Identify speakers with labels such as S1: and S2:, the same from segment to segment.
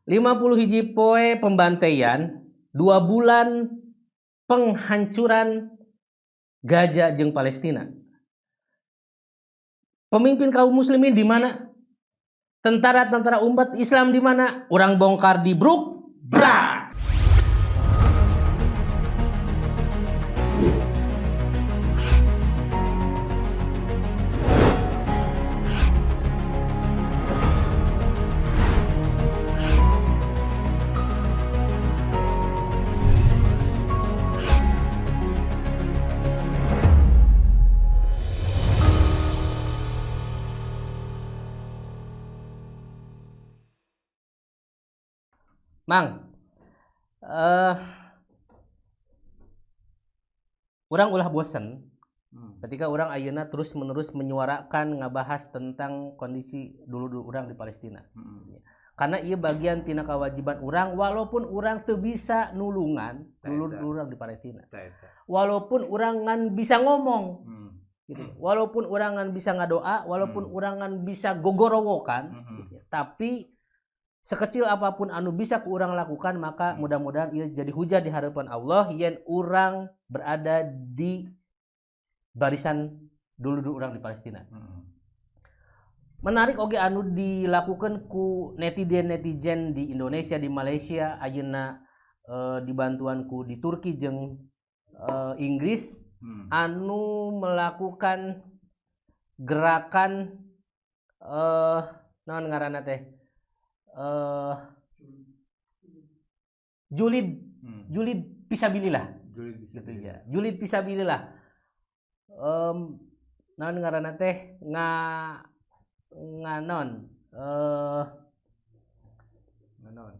S1: 50 hiji poe pembantaian, 2 bulan penghancuran Gaza jeung Palestina. Pemimpin kaum muslimin di mana? Tentara-tentara umat Islam di mana? Urang bongkar di Bruk, brak. Mang, urang ulah bosen ketika urang ayeuna terus menerus menyuarakan ngabahas tentang kondisi dulu-dulu urang di Palestina. Karena ieu bagian tina kewajiban urang walaupun urang teu bisa nulungan dulu-dulu urang di Palestina. Walaupun urang ngan bisa ngomong, gitu. Walaupun urang ngan bisa ngadoa, walaupun urang ngan bisa gogorowokan, gitu ya. Tapi sekecil apapun anu bisa ku urang lakukan, maka mudah-mudahan ieu jadi hujah di hadapan Allah yen urang berada di barisan dulu-dulu urang di Palestina. Menarik oge anu dilakukan ku netizen-netizen di Indonesia, di Malaysia, ayeuna dibantuan ku di Turki jeung Inggris, anu melakukan gerakan naon ngaranna teh? Julid, julid fisabilillah.
S2: Julid
S1: gitu ya. Julid fisabilillah. Naon ngaranna teh nganon
S2: nganon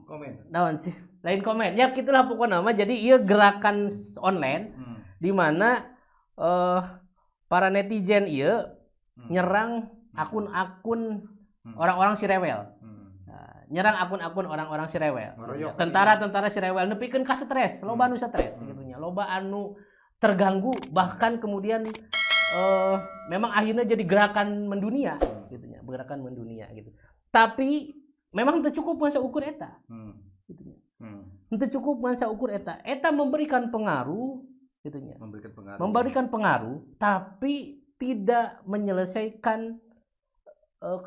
S2: komen
S1: naon sih lain komen ya gitulah pokoknya mah. Jadi ieu gerakan online di mana para netizen ieu nyerang akun-akun orang-orang si rewel. Nah, nyerang akun-akun orang-orang si rewel. Tentara-tentara si rewel nepikeun ka stres, loba anu stres gitu nya. Loba anu terganggu bahkan kemudian memang akhirnya jadi gerakan mendunia gitu nya, gerakan mendunia gitu. Tapi memang teu cukup masa ukur eta. Gitu nya. Teu cukup masa ukur eta. Eta memberikan pengaruh gitu nya.
S2: Memberikan pengaruh.
S1: Memberikan pengaruh tapi tidak menyelesaikan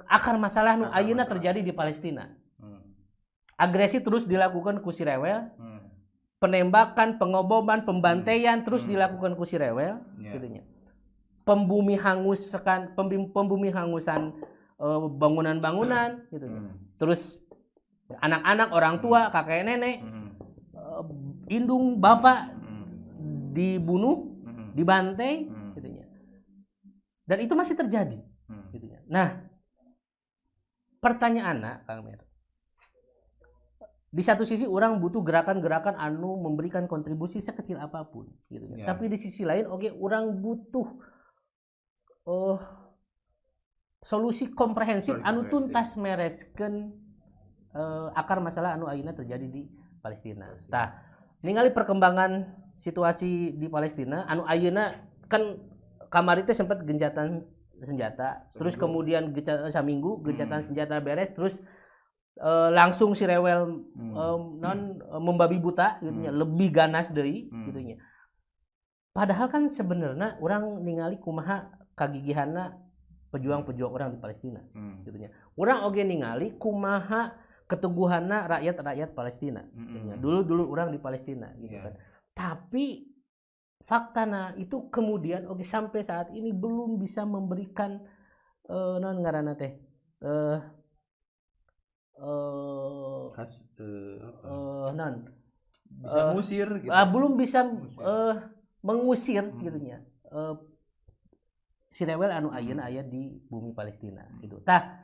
S1: akar masalah nu ayeuna terjadi di Palestina. Agresi terus dilakukan ku si rewel. Penembakan, pengoboman, pembantaian terus dilakukan ku si rewel, gitu nya. Pembumi hanguskan, pembumi hangusan bangunan-bangunan, gitu nya. Terus anak-anak, orang tua, kakek nenek, indung bapak dibunuh, dibantai, gitu nya. Dan itu masih terjadi, gitu nya. Nah, pertanyaanna Kang Mer, di satu sisi orang butuh gerakan-gerakan anu memberikan kontribusi sekecil apapun, gitu ya. Tapi di sisi lain, oke, orang butuh solusi komprehensif anu tuntas mereskeun akar masalah anu ayeuna terjadi di Palestina. Tah, ningali perkembangan situasi di Palestina anu ayeuna kan kamari teh sempat gencatan senjata, terus kemudian gencatan saminggu, gencatan senjata beres, terus langsung si rewel membabi buta gitu nya, lebih ganas deui gitu nya. Padahal kan sebenarnya orang ningali kumaha kagigihanna pejuang-pejuang orang di Palestina gitu nya. Urang oge ningali kumaha keteguhanna rakyat-rakyat Palestina gitu nya. Dulu-dulu orang di Palestina gitu kan. Tapi faktana itu kemudian oge sampai saat ini belum bisa memberikan naon ngaranna teh non
S2: bisa ngusir gitu.
S1: Belum bisa mengusir gitu nya. Si rewel anu ayeuna aya di bumi Palestina gitu. Tah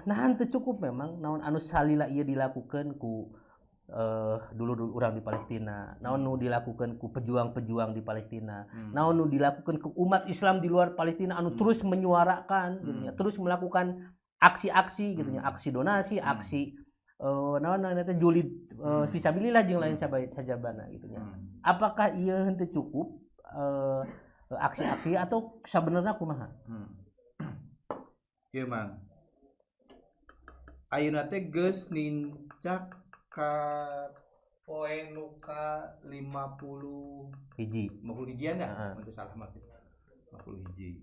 S1: nahan teu cukup memang naon anu salila ieu dilakukeun ku dulu-dulu urang di Palestina, naon nu dilakukeun ku pejuang-pejuang di Palestina, naon nu dilakukeun ku umat Islam di luar Palestina anu terus menyuarakan gitu nya, terus melakukan aksi-aksi gitu nya, aksi donasi, aksi naon namanya teh julid fisabilillah jeung lain sajabana gitu nya. Apakah ieu henteu cukup aksi-aksi atau sabenerna kumaha?
S2: Ieu Mang. Ayeuna teh geus nincak ka poe nu ka 50
S1: hiji.
S2: 50 hijian ya?
S1: Heeh.
S2: Mun teu salah mah. 50 hiji.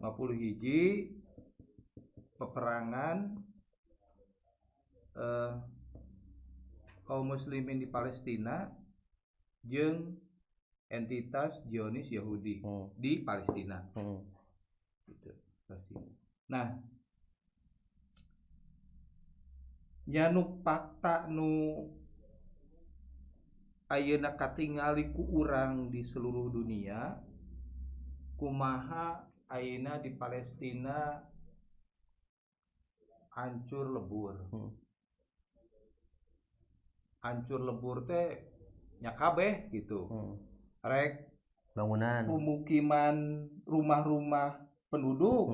S2: 50 hiji peperangan kaum muslimin di Palestina jeung entitas Zionis Yahudi di Palestina. Gitu, Palestina. Nah, nya nu fakta nu ayeuna katingali ku urang di seluruh dunia, kumaha ayeuna di Palestina hancur lebur. Hancur lebur teh nya kabeh gitu. Rek
S1: bangunan,
S2: pemukiman, rumah-rumah penduduk,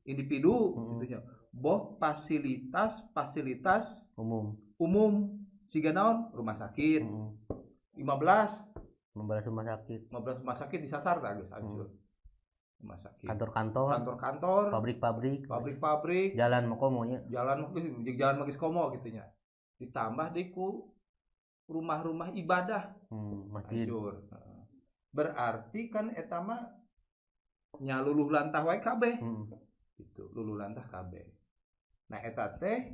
S2: individu gitu nya. Boh fasilitas-fasilitas
S1: umum
S2: siga naon? Rumah sakit. 15
S1: rumah sakit.
S2: 15 rumah sakit disasar tah geus hancur. Rumah sakit.
S1: Kantor-kantor,
S2: kantor-kantor,
S1: pabrik-pabrik,
S2: pabrik-pabrik,
S1: jalan komo nya.
S2: Jalan jalan magis komo gitu nya. Ditambah deui ku rumah-rumah ibadah,
S1: masjid.
S2: Hancur. Berarti kan eta mah nya luluh lantah wae kabeh. Gitu, luluh lantah kabeh. Nah eta teh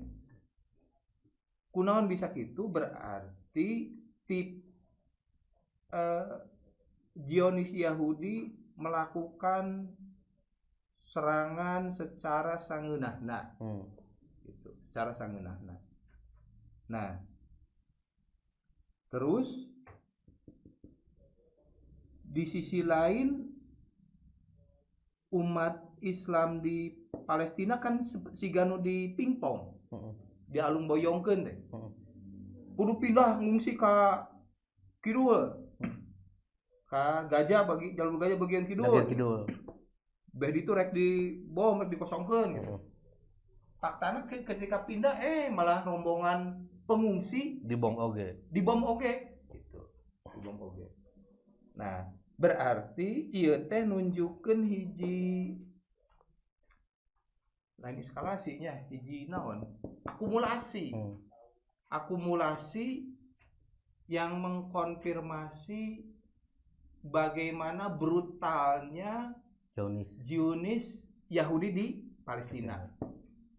S2: kunaon bisa kitu berarti tip Zionis Yahudi melakukan serangan secara sangeunahna. Gitu, secara sangeunahna. Nah, terus di sisi lain umat Islam di Palestina kan siga nu di pingpong. Dialung boyongkeun teh. Kudu pindah ngungsi ka kidul. Ka Gaza bagi jalur Gaza bagian kidul.
S1: Bagian kidul.
S2: Beh ditu rek dibom, rek dikosongkeun gitu. Faktana ketika pindah malah rombongan pengungsi
S1: dibom oge.
S2: Dibom oge gitu. Dibom oge. Nah, berarti ieu teh nunjukkeun hiji lain eskalasinya, hiji naon? Akumulasi. Akumulasi yang mengkonfirmasi bagaimana brutalnya Zionis Yahudi di Palestina.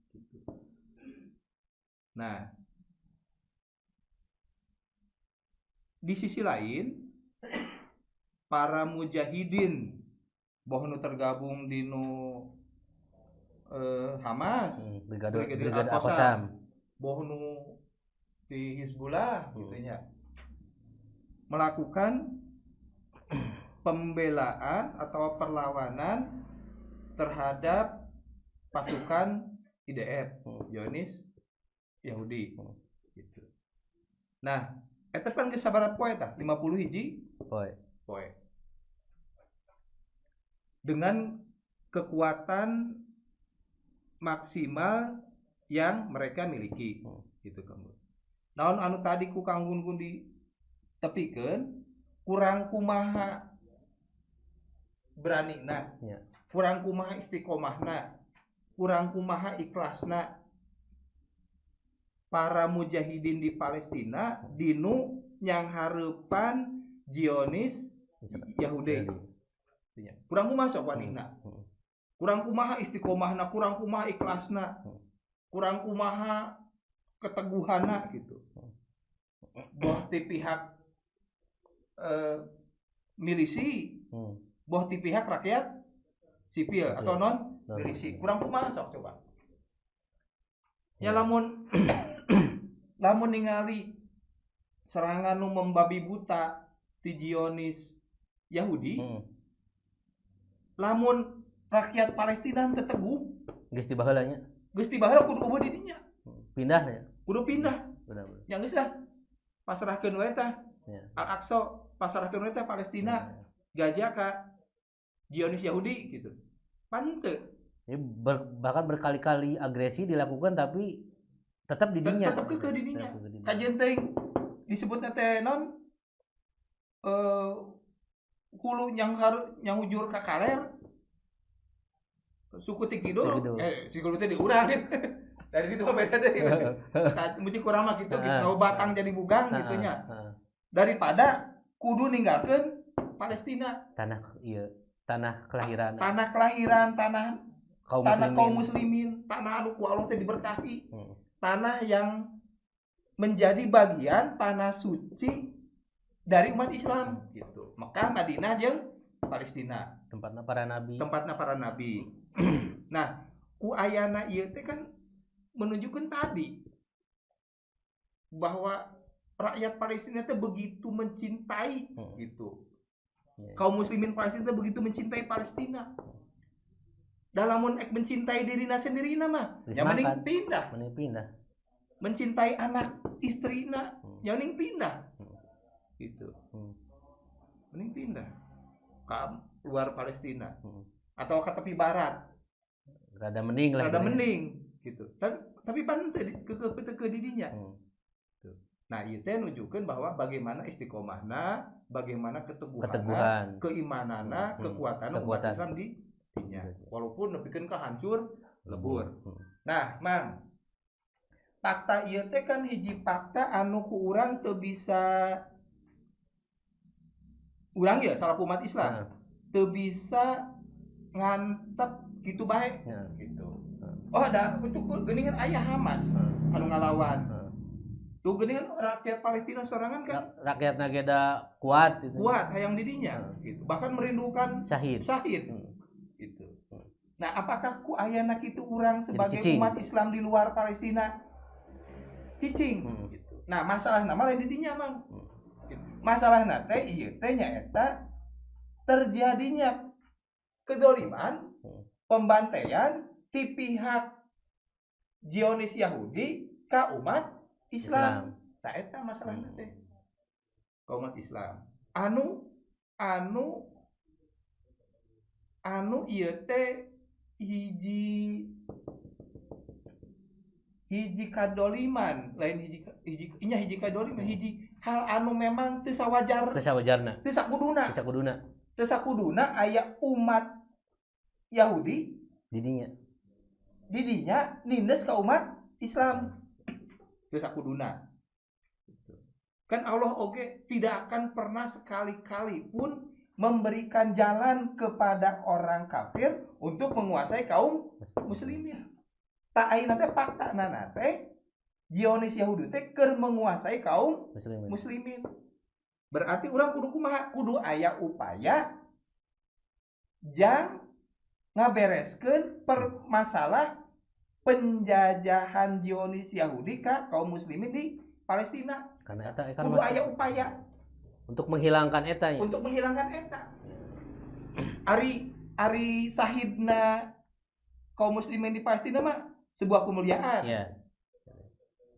S2: Gitu. Nah, di sisi lain para mujahidin boh nu tergabung di nu Hamas,
S1: Brigade Al-Qassam,
S2: boh nu di Hizbullah gitu nya, melakukan pembelaan atau perlawanan terhadap pasukan IDF, Zionis Yahudi gitu. Nah, eta pan geus sabaraha poe tah? 50 hiji
S1: poe.
S2: Poe. Dengan kekuatan maksimal yang mereka miliki gitu kamu. Naon anu tadi ku Kang Gun ditepikeun kurang kumaha beranina, kurang kumaha istiqomahna, kurang kumaha ikhlasna para mujahidin di Palestina dinu yang hareupan Zionis Yahudi. Kurang kumaha sok wanina. Kurang kumaha istiqomahna, kurang kumaha ikhlasna, kurang kumaha keteguhanna gitu. Boh ti pihak milisi, boh ti pihak rakyat sipil atau non milisi, kurang kumaha sok coba. Ya lamun lamun ningali serangan nu membabi buta ti Zionis Yahudi, lamun rakyat Palestina teu teguh,
S1: geus tibaheula nya.
S2: Geus tibaheula kudu eueuh di dinya.
S1: Pindah ya.
S2: Kudu pindah.
S1: Benar.
S2: Yang geus lah pasrahkeun wae tah. Al-Aqsa pasrahkeun wae tah Palestina, Gaza ka Zionis Yahudi gitu. Pan teu.
S1: Jadi bahkan berkali-kali agresi dilakukan tapi tetap di dinya.
S2: Tetap keukeuh di dinya. Kajeun teuing disebutna teh non hulu nyang hujur ka kaler suku ti kidul, suku teh di urang gitu. Dari itu mah beda deui. Mesti kurang mah kitu gitu. Batang jadi bugang gitu nya. Daripada kudu ninggalkeun Palestina.
S1: Tanah ieu, tanah kelahiran.
S2: Tanah kelahiran, tanah kaum tanah muslimin. Kaum muslimin, tanah anu ku Allah teh diberkahi. Tanah yang menjadi bagian tanah suci dari umat Islam gitu. Mekah, Madinah jeung Palestina.
S1: Tempatna para nabi.
S2: Tempatna para nabi. Nah, ku ayana ieu teh kan menunjukkan tadi bahwa rakyat Palestina teh begitu mencintai gitu. Yeah. Kaum muslimin Palestina teh begitu mencintai Palestina. Dalam ek mencintai dirina sendiri mah, ya mending pindah.
S1: Mending pindah.
S2: Mencintai anak istrina, ya mending pindah. Gitu. Mending pindah ke luar Palestina atau ke tepi barat.
S1: Rada mending lah.
S2: Rada mending gitu. Tapi pan ke didinya. Nah, ieu teh nunjukkeun bahwa bagaimana istiqomahna, bagaimana keteguhanna, keimananna, kekuatan umat Islam di dinya. Walaupun nepikeun ka hancur lebur. Nah, Mang, fakta ieu teh kan hiji fakta anu ku urang teu bisa urang ya salah umat Islam. Teu bisa ngantep kitu bae gitu. Oh, da itu geuningan aya Hamas anu ngalawan. Tuh geuningan rakyat Palestina sorangan kan
S1: rakyatna ge da kuat gitu.
S2: Kuat hayang didinya gitu. Bahkan merindukan syahid. Gitu. Nah, apakah ku ayana kitu urang sebagai umat Islam di luar Palestina cicing gitu. Nah, masalahna mah lain didinya, Mang. Gitu. Masalahna teh ieu teh nyaeta terjadinya kedoliman, pembantaian ti pihak Zionis Yahudi ka umat Islam. Tah eta masalahna teh. Ka umat Islam. Anu ieu teh hiji kadoliman, lain hiji kadoliman, hiji hal anu memang teu sawajar,
S1: teu sawajarna,
S2: teu sakuduna. Teu sakuduna aya umat Yahudi didinya nindes ka umat Islam. Teu sakuduna. Kan Allah oge tidak akan pernah sekali-kali pun memberikan jalan kepada orang kafir untuk menguasai kaum muslimin. Tak ayeuna teh faktana teh Zionis Yahudi teh keur menguasai kaum muslimin. Berarti urang kudu kumaha? Kudu aya upaya jang ngabereskeun permasalah penjajahan Zionis Yahudi ka kaum muslimin di Palestina.
S1: Karena eta
S2: kudu aya upaya
S1: untuk menghilangkan eta ya.
S2: Untuk menghilangkan eta. Ari sahidna kaum muslimin di Palestina mah sebuah kemuliaan.
S1: Yeah.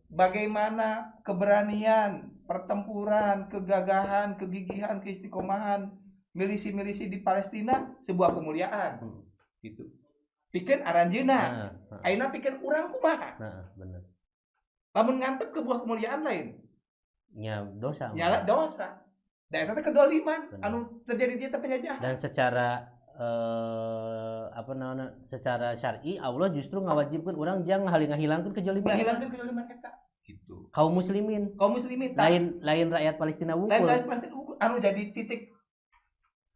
S2: Bagaimana keberanian, pertempuran, kegagahan, kegigihan, keistiqomahan milisi-milisi di Palestina sebuah kemuliaan. Gitu. Pikeun aranjeunna. Ayeuna pikeun urang kumaha?
S1: Heeh, bener.
S2: Lamun ngantep ke buah kemuliaan lain.
S1: Nya dosa.
S2: Nya dosa. Da eta teh kedoliman anu terjadi di eta penjajahan.
S1: Dan secara apa namanya? Secara syar'i Allah justru ngawajibkeun urang jangan ngahilangkeun kezaliman.
S2: Ngahilangkeun kezaliman eta. Gitu.
S1: Kaum muslimin.
S2: Kaum muslimin
S1: lain rakyat Palestina wungkul.
S2: Lain rakyat Palestina wungkul anu jadi titik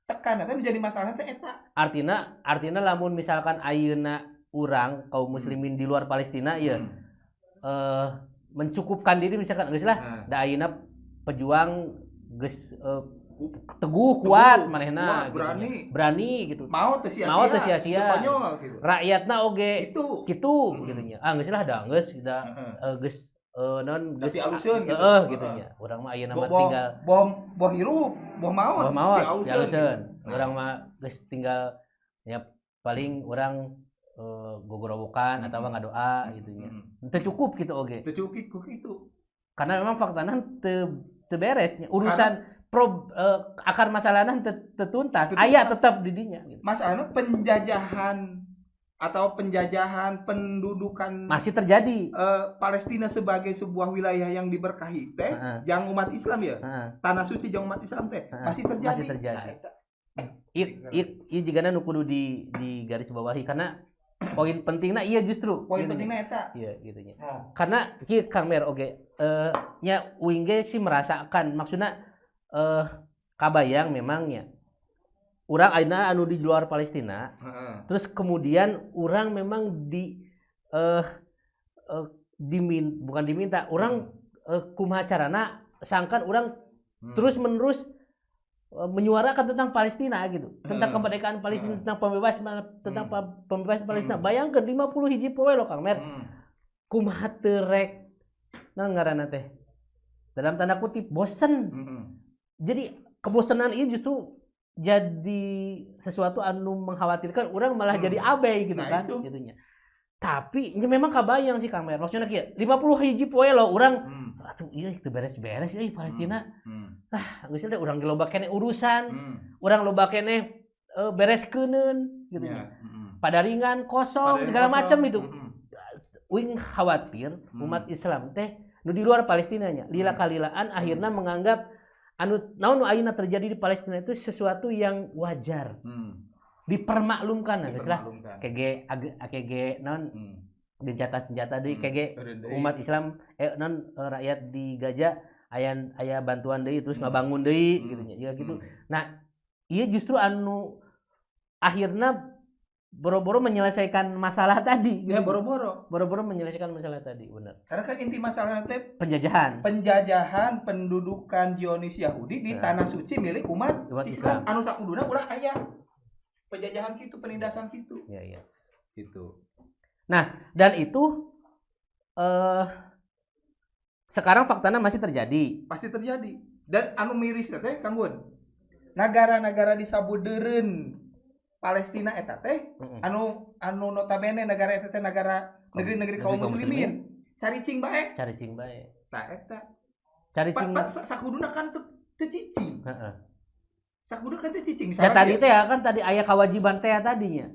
S2: tekan eta jadi masalah teh eta.
S1: Artina lamun misalkan ayeuna urang kaum muslimin di luar Palestina ieu mencukupkan diri misalkan geus lah da ayeuna pejuang geus teguh kuat manehna
S2: gitu,
S1: berani gitu.
S2: Mau teu sia-sia
S1: gitu. Rakyatna oge kitu gitu nya. Ah geus lah da geus da geus non geus
S2: dialuseun gitu.
S1: Gitu nya. Urang mah ayeuna mah tinggal
S2: boh hirup, boh maot,
S1: dialuseun. Urang mah geus tinggal ya paling urang gogorowokan atawa ngadoa gitu nya. Teu cukup gitu oge.
S2: Teu cukup gitu.
S1: Karena memang faktana teu beres nya. Urusan akar masalahna teu tuntas, aya tetap di dinya gitu.
S2: Masalahna penjajahan atau penjajahan pendudukan
S1: masih terjadi.
S2: Palestina sebagai sebuah wilayah yang diberkahi teh, jang umat Islam ya. Tanah suci jang umat Islam teh masih terjadi.
S1: Masih terjadi. Ieu jigana nu kudu di garis bawahi karena Poin pentingna iya justru.
S2: Poin
S1: gitu
S2: pentingna eta.
S1: Iya gitu nya.
S2: Oh.
S1: Karena kieu Kang Mer oge nya uing ge sih merasakan maksudna kabayang memangnya urang ayeuna anu di luar Palestina, terus kemudian urang memang di bukan diminta, urang kumaha carana sangkan urang terus menerus menyuarakan tentang Palestina gitu, tentang kemerdekaan Palestina, tentang pembebasan, tentang pembebasan Palestina. Bayangkan 50 hiji poe lo Kang Mer. Kumaha teu rek naon ngaranna teh? Dalam tanda kutip bosen. Jadi kebosanan ini justru jadi sesuatu anu mengkhawatirkan orang malah jadi abai gitu
S2: Nah,
S1: kan
S2: itu.
S1: Gitunya. Tapi ini memang kabayang sih Kang Mer. Maksudnya kieu, 50 hiji poe lo urang atuh ieu teu beres-beres euy Palestina. Geus teh urang ge loba keneh urusan, urang loba keneh bereskeun gitu nya. Padaringan kosong
S2: Padaringan
S1: segala
S2: kosong.
S1: macam itu. Uing khawatir umat Islam teh nu di luar Palestina nya lila kalilaan akhirnya menganggap anu naon nu ayeuna terjadi di Palestina itu sesuatu yang wajar, dipermaklumkan geus lah.
S2: Dipermaklumkan.
S1: KG AKG naon gencatan senjata deui KG umat Islam non rakyat di Gaza aya aya bantuan deui terus ngabangun deui gitu nya ya gitu. Nah, ieu justru anu akhirnya boro-boro menyelesaikan masalah tadi
S2: Ya
S1: gitu.
S2: boro-boro.
S1: Boro-boro menyelesaikan masalah tadi, benar.
S2: Karena kan inti masalahnya teh
S1: penjajahan.
S2: Penjajahan pendudukan Zionis Yahudi di
S1: Nah.
S2: tanah suci milik umat
S1: Umat Islam.
S2: Islam. Anu sakuduna urang aya penjajahan gitu, penindasan gitu.
S1: Ya, ya.
S2: Gitu.
S1: Nah, dan itu sekarang faktanya masih terjadi.
S2: Pasti terjadi. Dan anu miris teh Kang Gun. Negara-negara di sabudeureun Palestina eta teh anu anu notabene negara eta teh negara negeri-negeri kaum
S1: negeri kaum
S2: muslimin. Caricing bae.
S1: Caricing bae.
S2: Tah eta.
S1: Caricing.
S2: Pa, sakuduna kan teu cicing.
S1: Heeh.
S2: Sakuduna kan teu cicing.
S1: Ya
S2: Misalnya
S1: tadi teh ya kan tadi aya kewajiban teh tadinya.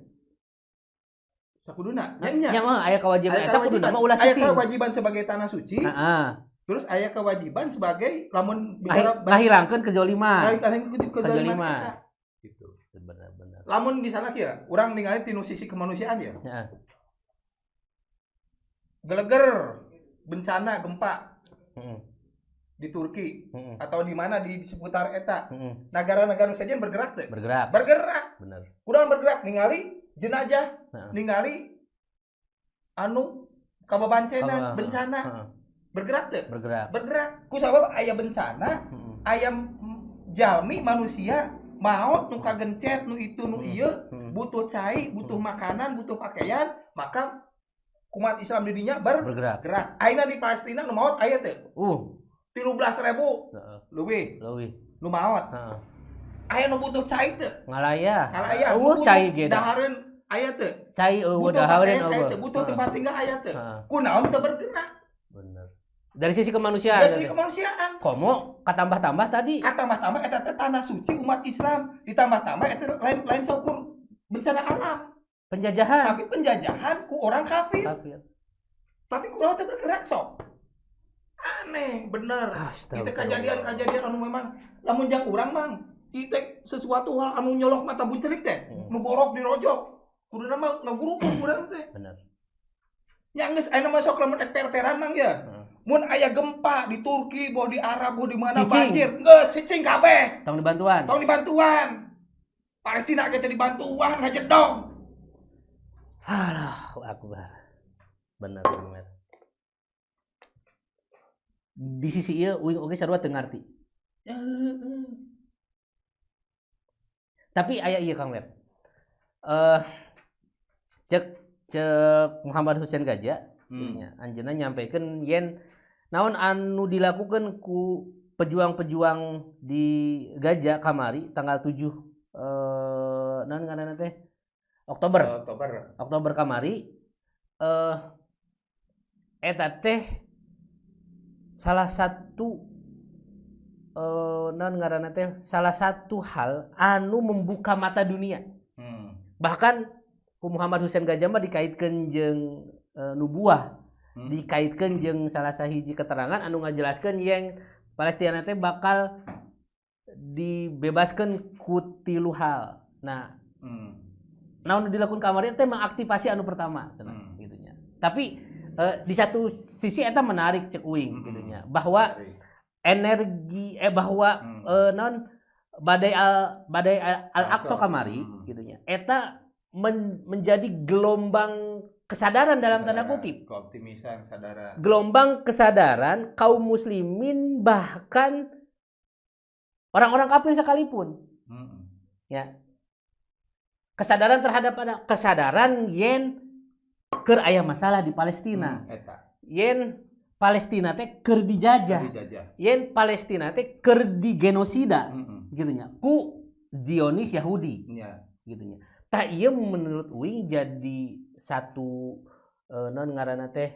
S2: Sakuduna. Nya nya.
S1: Nya mah aya kewajiban
S2: Aya
S1: eta kuduna mah ulah
S2: aya
S1: cicing.
S2: kewajiban sebagai tanah suci,
S1: Heeh.
S2: terus aya kewajiban sebagai lamun bicara
S1: Ngahilangkeun kezoliman.
S2: Ngahilangkeun kezoliman
S1: Kezoliman.
S2: eta. Gitu.
S1: Benar-benar.
S2: Lamun misalnya kira, urang ningali tinu sisi kemanusiaan ya.
S1: Heeh.
S2: Geleger bencana gempa di Turki atau di mana di seputar eta. Negara-negara saja bergerak teh.
S1: Bergerak.
S2: Bergerak.
S1: Bener.
S2: Urang bergerak ningali jenazah, ningali anu kababancenan, bencana. Bergerak teh.
S1: Bergerak.
S2: Bergerak. Ku sabab aya bencana, aya jalmi manusia maot nu kagencet nu itu nu ieu butuh cai, butuh makanan, butuh pakaian, maka umat Islam di dinya
S1: Bergerak.
S2: bergerak. Ayeuna di Palestina nu maot aya teh 13.000 leuwih
S1: Leuwih.
S2: nu maot.
S1: Heeh.
S2: Aya nu butuh cai teu?
S1: Ngalaya.
S2: Ngalaya.
S1: Eueuh
S2: Nu butuh
S1: cai ge da.
S2: dahareun aya teu?
S1: Cai eueuh
S2: Butuh
S1: dahareun
S2: pakaian aya
S1: eueuh.
S2: teu? Butuh tempat tinggal aya teu?
S1: Heeh.
S2: Kunaon teu bergerak?
S1: Bener. Dari sisi kemanusiaan.
S2: Dari sisi
S1: teh.
S2: kemanusiaan.
S1: Komo katambah-tambah tadi.
S2: Katambah-tambah eta teh tanah suci umat Islam, ditambah-tambah eta lain saukur bencana alam,
S1: Penjajahan.
S2: tapi penjajahan ku orang kafir.
S1: Kafir.
S2: Tapi kunaon teu bergerak sok? Aneh, bener.
S1: Astagfirullah.
S2: Itu kejadian-kejadian anu memang lamun jang urang mang, itu sesuatu hal anu nyolok mata buncerik teh, nu borok dirojok. Kuduna mah ngagurukun urang teh.
S1: Bener.
S2: Nya geus ayeuna mah sok lamun ek per-peran mang ya. Mun aya gempa di Turki, boh di Arab, boh di mana
S1: Cicing.
S2: banjir, geus cicing kabeh.
S1: Tong dibantuan.
S2: Tong dibantuan. Palestina ge teu dibantuan ngajedog.
S1: Allahu akbar. Bener bener. Di sisi ieu uing oge sarua teu ngarti. Tapi aya ieu Kang Mer. Cek cek Muhammad Hussein Gajah nya anjeunna nyampikeun yen naon anu dilakukan ku pejuang-pejuang di Gaza kamari tanggal 7 naon ngaranna teh Oktober. Oktober kamari eta teh salah satu naon ngaranna teh salah satu hal anu membuka mata dunia. Bahkan ku Muhammad Hussein Gajah mah dikaitkeun jeung nubuah, dikaitkeun jeung salah sahiji keterangan anu ngajelaskeun yang Palestina teh bakal dibebaskeun ku tilu hal. Nah, Naon dilakukan kamari teh mengaktivasi anu pertama gitu nya. Tapi di satu sisi eta menarik cek uing gitu nya, bahwa energi bahwa naon badai Al-Aqsa kamari gitu nya. Eta menjadi gelombang kesadaran dalam tanda kutip.
S2: Keoptimisan, kesadaran.
S1: Gelombang kesadaran kaum muslimin bahkan orang-orang kafir sekalipun. Ya. Kesadaran terhadap ada kesadaran yen keur aya masalah di Palestina. Yen Palestina teh keur dijajah. Yen Palestina teh keur digenosida. Gitu nya. Ku Zionis Yahudi. Gitu nya. Tah ieu menurut uing jadi satu non ngaranna teh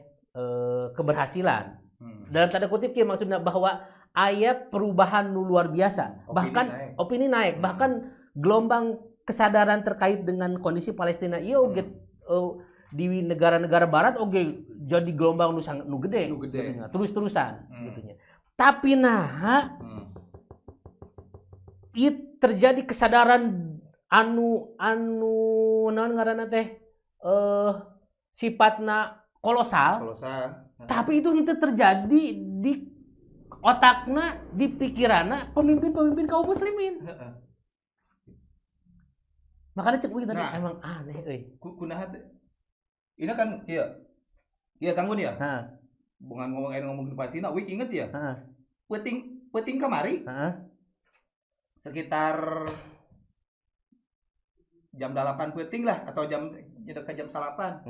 S1: keberhasilan. Dalam tanda kutip kieu maksudna bahwa aya perubahan nu luar biasa.
S2: Opini
S1: bahkan
S2: naik.
S1: Opini naik, bahkan gelombang kesadaran terkait dengan kondisi Palestina ieu oge di negara-negara barat oge jadi gelombang nu gede,
S2: Nu gede.
S1: gitu, terus-terusan gitu nya. Tapi nah ieu terjadi kesadaran anu naon ngaranna teh sifatna kolosal.
S2: Kolosal.
S1: Tapi itu henteu terjadi di otakna, di pikiranna pemimpin-pemimpin kaum muslimin. Makanya cek tadi
S2: nah,
S1: emang aneh euy.
S2: Kunaha teh? Ini kan iya. Iya Kang Gun ya?
S1: Heeh.
S2: Bukan ngomongin Palestina, wih inget ya?
S1: Heeh.
S2: Peuting kamari.
S1: Heeh.
S2: Sekitar jam 8 peuting lah atau jam dekat jam 8.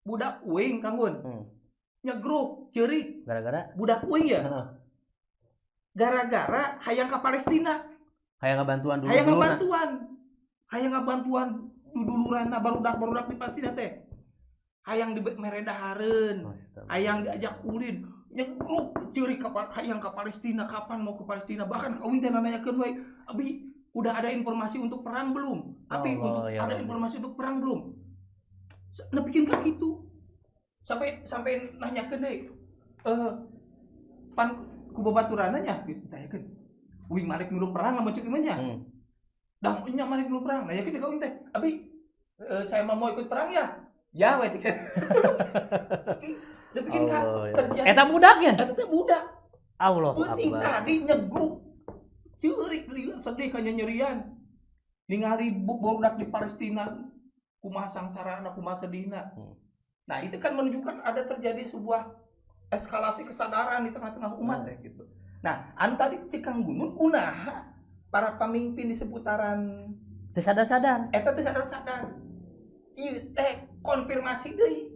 S2: Budak uing Kang Gun. Nyegruk, ceurik.
S1: Gara-gara
S2: budak uing ya. Gara-gara hayang ka Palestina.
S1: Hayang ngabantuan dulu.
S2: Hayang ngabantuan. Hayang ngabantuan duduluranna barudak-barudak di Palestina teh. Hayang dimeredahareun. Hayang diajak ulin. Nyegruk ceurik ka hayang ka Palestina, kapan mau ke Palestina? Bahkan ka uing teh nanyakeun we, "Abi, udah ada informasi untuk perang belum? Abi,
S1: Allah,
S2: untuk
S1: ya
S2: ada
S1: Allah.
S2: Informasi untuk perang belum?" Nepikeun ka kitu. Sampai nanyakeun deui. Pan ku babaturanna nya gitu tanyakeun. Uing malik milu perang lamun ceuk ieu nya. Dah nya malik milu perang. Nanyakeun deui ka uing teh, "Abi, saya mah mau ikut perang ya?" Ya we cek saya. Nepikeun ka terjadi.
S1: Eta budaknya.
S2: Eta teh budak.
S1: Allah
S2: Peuting
S1: Akbar.
S2: Tadi nyegruk. Ceurik lila sedih ka nyerian. Ningali budak di Palestina kumaha sangsarana, kumaha sedihna. Nah, itu kan menunjukkan ada terjadi sebuah eskalasi kesadaran di tengah-tengah umat ya gitu. Nah, anu tadi cek Kang Gunun kunaha para pemimpin di seputaran
S1: teu sadar-sadar.
S2: Eta teu sadar-sadar. Ieu teh konfirmasi deui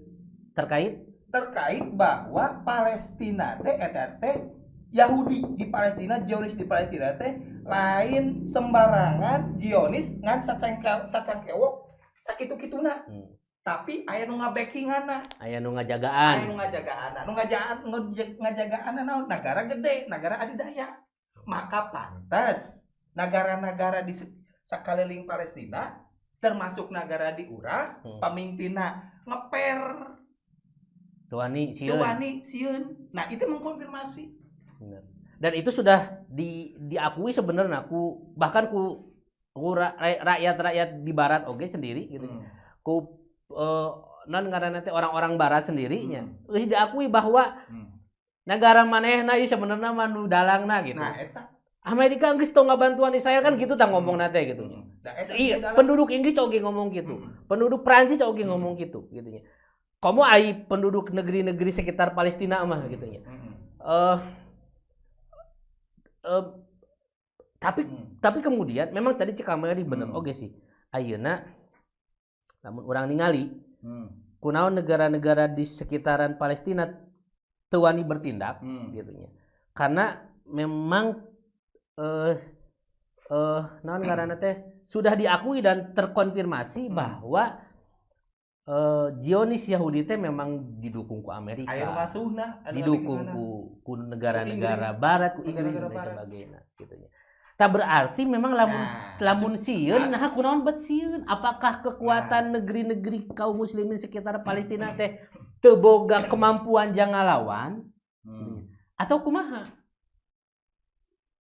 S1: terkait
S2: bahwa Palestina teh eta teh Yahudi di Palestina, Zionis di Palestina teh lain sembarangan Zionis ngan sacangkewok sakitu-kituna. Tapi aya nu ngabackinganna,
S1: aya nu ngajagaan.
S2: Aya nu ngajagaanna, nu ngajagaanna naon? Nagara gede, nagara adidaya. Maka pantas negara-negara di sakaliling Palestina termasuk negara di urang, pamimpinna ngeper
S1: Tuani sieun.
S2: Tuani sieun. Nah, itu mengkonfirmasi.
S1: Bener. Dan itu sudah diakui sebenarnya ku bahkan ku rakyat-rakyat di barat oge sendiri gitu. Ku non ngaranna teh orang-orang barat sendirinya. Geus diakui bahwa negara manehna ieu sebenarnya mah nu dalangna gitu.
S2: Nah, eta
S1: Amerika geus tong ngabantuan Israel kan gitu tah ngomongna teh gitu.
S2: Nah, eta
S1: iya, penduduk Inggris oge ngomong gitu. Penduduk Prancis oge ngomong gitu gitu nya. Komo ai penduduk negeri-negeri sekitar Palestina mah gitu nya. Tapi kemudian memang tadi cek kamari bener oge sih. Ayeuna lamun urang ningali kunaon negara-negara di sekitaran Palestina teu wani bertindak gitu nya. Karena memang naon ngaranna teh sudah diakui dan terkonfirmasi bahwa Zionis Yahudi teh memang didukung ku Amerika.
S2: Aya nu ngasuhna,
S1: didukung ku negara-negara barat, ku Inggris dan sebagainya gitu nya. Tak berarti memang lamun sieun nah kunaon bet sieun? Apakah kekuatan negeri-negeri kaum muslimin sekitar Palestina teh teu boga kemampuan jang ngalawan? Atau kumaha?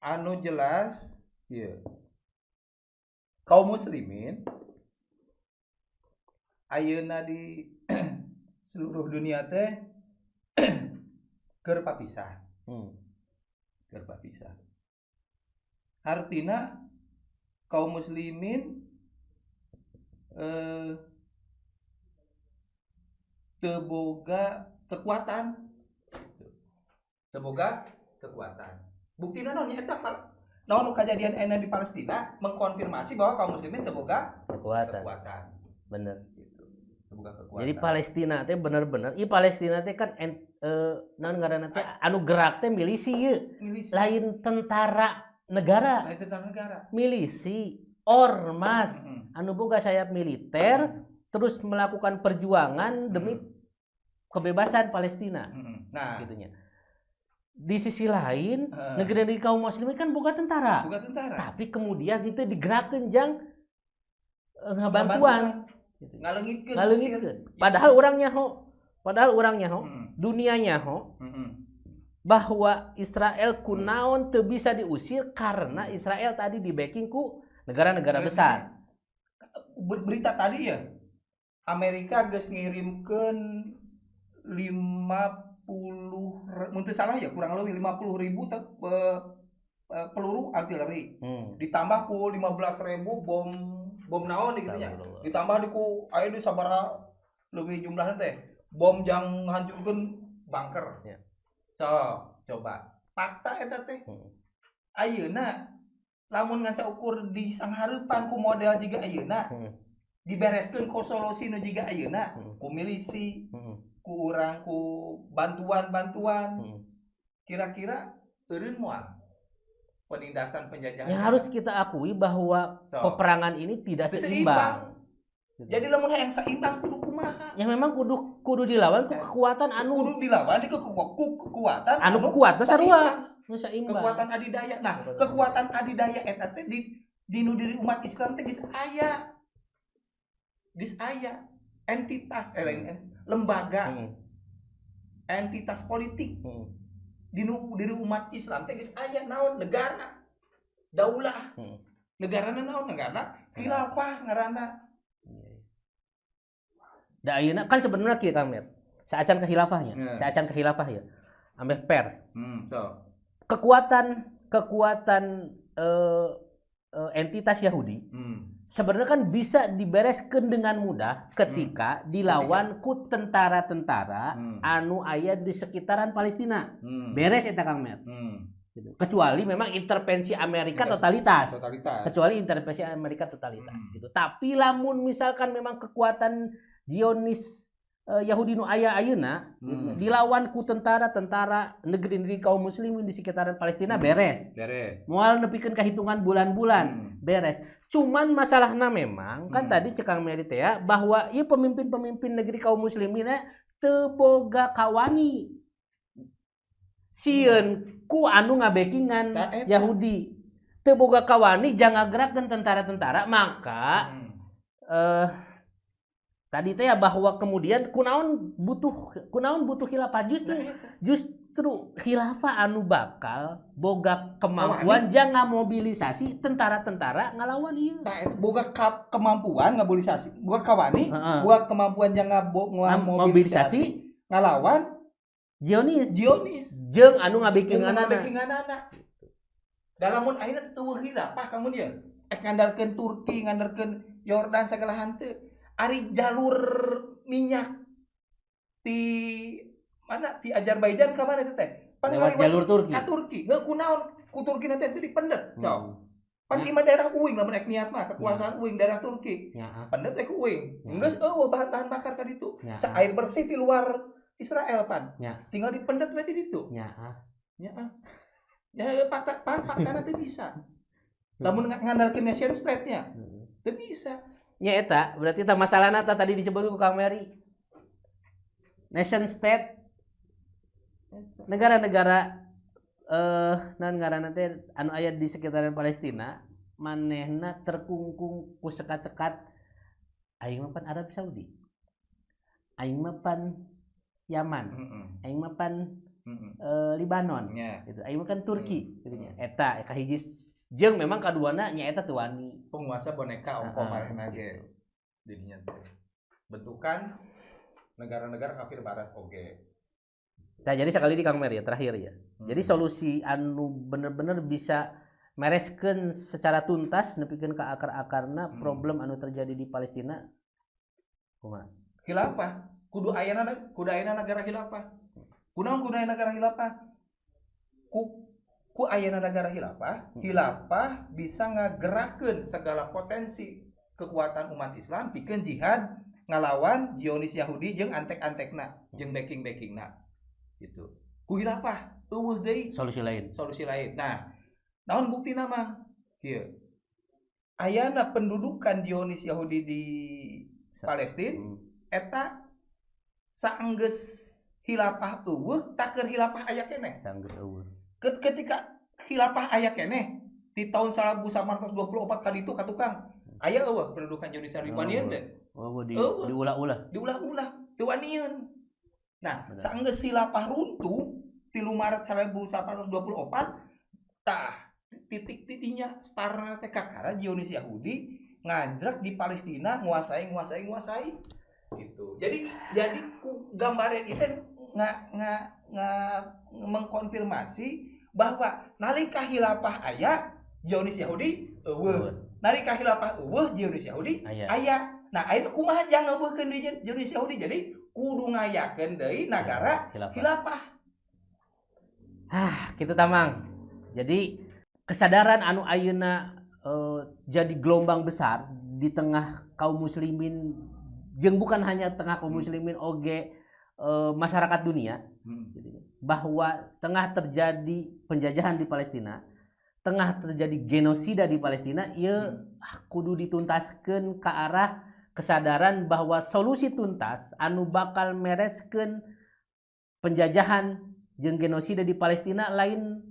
S2: Anu jelas ieu. Kaum muslimin ayeuna di seluruh dunia teh keur papisah. Keur papisah. Artina kaum muslimin teu boga kekuatan. Teu boga kekuatan. Buktina naon nya eta naon nu kajadian ayeuna di Palestina mengkonfirmasi bahwa kaum muslimin teu boga
S1: kekuatan.
S2: Kekuatan.
S1: Bener.
S2: Gitu. Teu boga kekuatan.
S1: Jadi Palestina teh bener-bener, ieu Palestina teh kan naon ngaranna teh anu gerak teh milisi ieu.
S2: Milisi.
S1: Lain tentara negara.
S2: Lain tentara negara.
S1: Milisi, ormas, anu boga sayap militer terus melakukan perjuangan demi kebebasan Palestina.
S2: Nah,
S1: gitunya. Di sisi lain, negeri-negeri kaum muslimin kan boga tentara.
S2: Boga tentara.
S1: Tapi kemudian itu digerakkeun jang ngabantuan. Gitu.
S2: Ngaleungitkeun.
S1: Ngaleungitkeun. Padahal urang nyaho, dunia nyaho bahwa Israel kunaon teu bisa diusir karena Israel tadi di backing ku negara-negara besar.
S2: Berita tadi ya, Amerika geus ngirimkeun 50, mun teu salah ya, kurang lebih 50.000 peluru artileri. Ditambah ku 15.000 bom naon gitu nya. Ditambah di ku aya di sabaraha leuwih jumlahna teh. Bom jang ngahancurkeun bunker.
S1: Ya.
S2: So, coba fakta eta teh. Ayeuna lamun ngan saukur di sanghareupan ku model jiga ayeuna, dibereskeun ku solusi nu jiga ayeuna, ku milisi, ku urang, ku bantuan-bantuan, kira-kira eureun moal penindasan penjajahan.
S1: Yang harus kita akui bahwa peperangan ini tidak seimbang.
S2: Jadi lamun hayang seimbang kudu kumaha?
S1: Ya memang kudu dilawan ku kekuatan anu
S2: kudu dilawan di kekuatan
S1: anu kuat sarua. Seimbang.
S2: Kekuatan adidaya. Nah, kekuatan adidaya eta teh di nu diri umat Islam teh geus aya. Geus aya entitas lembaga. Entitas politik. Di nu diri umat Islam teh geus aya naon negara. Daulah. Negarana naon? Negara khilafah ngaranna.
S1: Da ayeuna kan sebenarnya kieu Kang Mer. Saacan kehilafahnya, saacan kehilafah ya. Ambeh per.
S2: So.
S1: Kekuatan entitas Yahudi sebenarnya kan bisa dibereskan dengan mudah ketika dilawan ku tentara-tentara anu aya di sekitaran Palestina. Beres eta Kang Mer. Gitu. Kecuali memang intervensi Amerika totalitas. Kecuali intervensi Amerika totalitas gitu. Tapi lamun misalkan memang kekuatan Zionis Yahudi nu aya ayeuna gitu, dilawan ku tentara-tentara negeri-negeri kaum muslimin di sekitaran Palestina beres. Moal nepikeun kahitungan bulan-bulan, beres. Cuman masalahna memang kan tadi cek Kang Meri teh ya bahwa ieu pemimpin-pemimpin negeri kaum muslimin teu boga kawani. Sieun ku anu ngabekingan Yahudi. Teu boga kawani jang ngagerakkeun tentara-tentara maka tadi teh ya bahwa kemudian kunaon butuh khilafah justru khilafah anu bakal boga kemampuan jang ngamobilisasi tentara-tentara ngalawan ieu.
S2: Nah, boga kemampuan ngamobilisasi, boga kawani, boga kemampuan jang ngamobilisasi ngalawan
S1: Zionis. Jeung anu ngabekinganana.
S2: Da lamun ayeuna teu khilafah kamu dia. Ngandalkeun Turki, ngandalkeun Yordan sagala hanteu. Ari jalur minyak di mana di Azerbaijan ka mana teh? Pan
S1: lewat jalur Turki.
S2: Ka Turki. Heuh kunaon ku Turki na teh dipendet. Sok. Pan ieu mah daerah uing lamun ek niat mah kekuasaan uing daerah Turki. Pendet teh ku uing. Geus eueuh bahan-bahan bakar ka ditu. Air bersih di luar Israel pan. Tinggal dipendet we di ditu. Nya. Ya fakta pan faktana teh bisa. Lamun ngandalkeun nation state-nya teu bisa.
S1: Nya eta berarti eta masalahna ta tadi disebut ku Kang Meri. Nation state negara-negara naon ngaranna teh anu aya di sekitaran Palestina manehna terkungkung ku sekat-sekat aing mah pan Arab Saudi. Aing mah pan Yaman. Aing mah pan Libanon gitu. Aing mah kan Turki gitu nya. Eta kahiji Jeung memang kaduana nyaeta teu wani.
S2: Penguasa boneka ongko marehna ge didinya teh. Bentukan negara-negara kafir barat oge.
S1: Nah, jadi sekali di Kang Mer ya, terakhir ya. Jadi solusi anu bener-bener bisa mereskeun secara tuntas nepikeun ka akar-akarna problem anu terjadi di Palestina kumaha?
S2: Khilafah. Kudu ayana negara khilafah. Kunaon kudu aya negara khilafah? Ku ayana negara khilafah, khilafah bisa ngagerakkeun segala potensi kekuatan umat Islam pikeun jihad ngalawan Zionis Yahudi jeung antek-antekna, jeung backing-backingna. Gitu. Ku khilafah euweuh deui
S1: solusi lain.
S2: Solusi lain. Nah, naon buktina, Mang? Kieu. Ayana pendudukan Zionis Yahudi di Palestina eta saenggeus khilafah euweuh, tah keur khilafah aya keneh.
S1: Sanggeus euweuh.
S2: Ketika khilafah aya keneh di tahun 1924 kali itu ka tukang aya euweuh pendudukan Zionis Yahudi, wanian teh?
S1: Oh, di
S2: Euweuh.
S1: Diulah-ulah.
S2: Diulah-ulah, teu wanieun. Nah, saenggeus khilafah runtuh 3 Maret 1924, tah titik titiknya starna teh kakara Zionis Yahudi ngajrek di Palestina, nguasai, nguasai, nguasai gitu. Jadi ku gambaran itu nggak mengkonfirmasi bahwa nalika khilafah aya, Zionis Yahudi euweuh. Nalika khilafah euweuh, Zionis Yahudi
S1: Aya.
S2: Aya. Nah, itu kumaha jang ngeuweuhkeun deui Zionis Yahudi? Jadi kudu ngayakeun deui nagara
S1: khilafah.
S2: Khilafah.
S1: Ah, kitu tah, Mang. Jadi kesadaran anu ayeuna jadi gelombang besar di tengah kaum muslimin, jeung bukan hanya tengah kaum muslimin oge masyarakat dunia gitu, bahwa tengah terjadi penjajahan di Palestina, tengah terjadi genosida di Palestina, ieu kudu dituntaskeun ke arah kesadaran bahwa solusi tuntas anu bakal mereskeun penjajahan jeung genosida di Palestina lain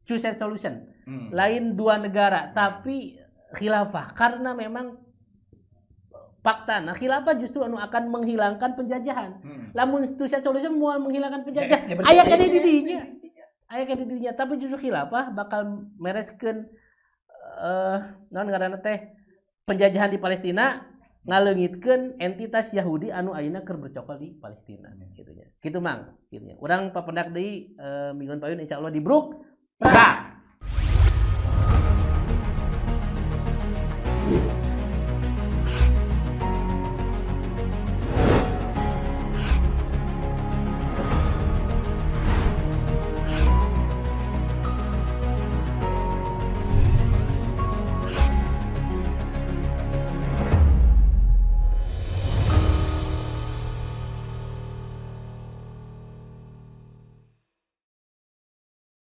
S1: two state solution, lain dua negara, tapi khilafah, karena memang fakta nah khilafah justru anu akan menghilangkan penjajahan. Lamun two state solution moal menghilangkan penjajahan,
S2: Ya, ya,
S1: aya keneh di dinya, aya keneh di dinya, tapi justru khilafah bakal mereskeun naon ngaranna teh penjajahan di Palestina, ngaleungitkeun entitas Yahudi anu ayeuna keur bercokol di Palestina gitu nya. Kitu, Mang, kitu nya. Urang papendak deui mingguan payun, insyaallah di Bruk. Pra.